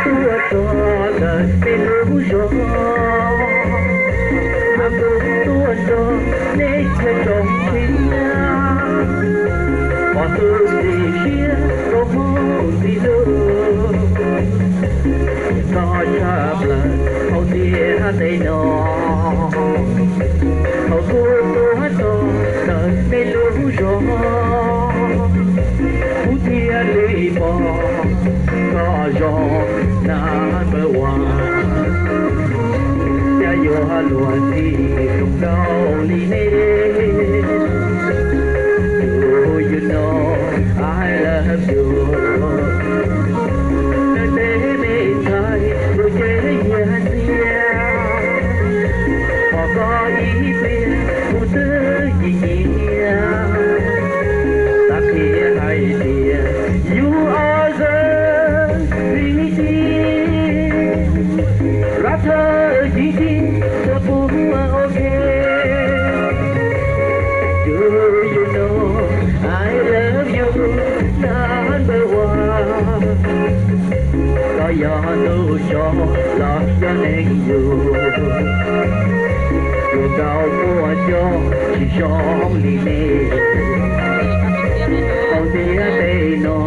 Tuaj txog ntawm nej lub zos, tuaj txog nej cia tsoom tshiab, pom tus txiv siab rau hauv ntxim hlub. Txog tshaj plaws hauv ntiaj teb no, thaum kuv tuaj txog ntawm nej lub zos, kuv thiaj li pom koj zoo number one. Cas yuav luag ntxhi zoo nkauj li nej, do you know I love you. Nws tej me ntxhais tus ces yag ntxiag, pom koj ib pliag kuv twb nyiam nyiam. Xav qhia hais tias you are the pretty, rap thawj ceeb ceeb rau kuv ua ok. Do you know I love you number one? Koj yog ntuj xyoo los yog neeg yug, hluas nkauj muaj coob tsis zoo li nej. Hauv ntiaj teb no,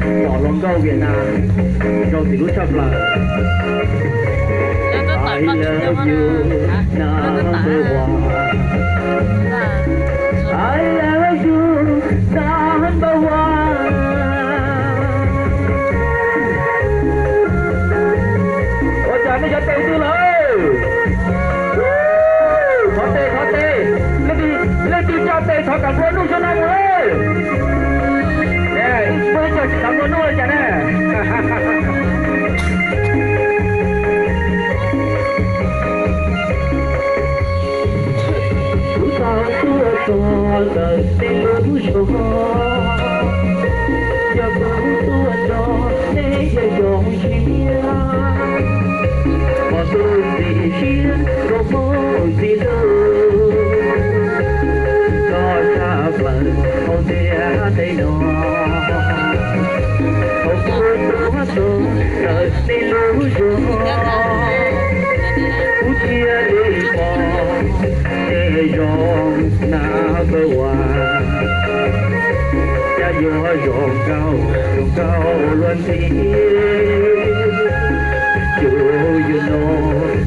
pom hluas nkauj Viaj Nam zoo ntxim hlub tshaj plaws. I love you number one. I love you number one. Ua cas nej cov tes twg lawm? Thov tes, thov tes. Leej twg, leej twg coj tes thov kom nplua nuj xyoo no mus lawm. Ib muaj ib co tsis thov nplua nuj li cas ne. Kuv tau tuaj txog ntawm nej lub zos, yog kuv tuaj txog nej cia zoo siab, pom tus txiv siab rau hauv ntxim hlub. Koj tshaj plaws hauv ntiaj teb no, thaum kuv tuaj txog ntawm nej lub zos, kuv thiaj li pom nej zoo number one. Cas yuav zoo nkauj, zoo nkauj luag ntxhi. Do you know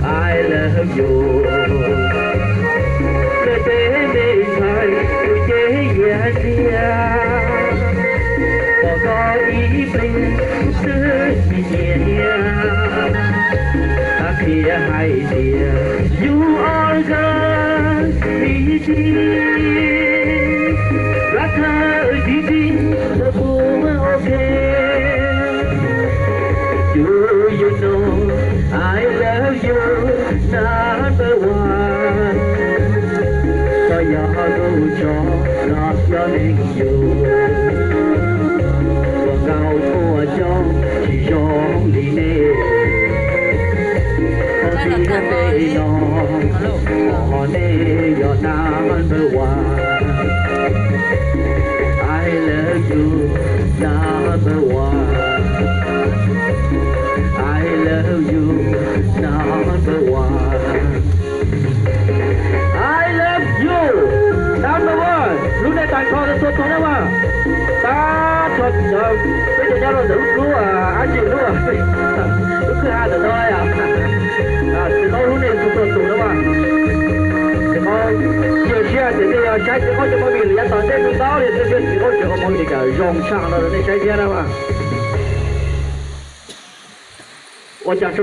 I love you? Nws tej me ntxhais tus ces yag ntxiag, pom koj ib pliag kuv twb nyiam nyiam. Xav qhia hais tias you are the pretty, rap thawj ceeb ceeb rau kuv ua ok. Do you know I love you number one? Koj yog ntuj xyoo los yog neeg yug, hluas nkauj muaj coob tsis zoo li nej. Hauv ntiaj teb no, pom nej yog number one. I love you number one. I love you number one. I love you number one. Lub neej tag nrho txhua tus na mas. Tab tom cov peb cov nyob rau ntawm lub, lub, ab, yim lub, lub kwj ha ntawm no yom. Txiv Qaub lub neej txhua txhua tus na mas. Txiv Qaub cia siab tias nej yuav saib Txiv Qaub cov movie lawm yav tom ntej ntau li, cia siab Txiv Qaub tseem ua movie li cas zoo tshaj no rau nej saib thiab na mas. Ua cas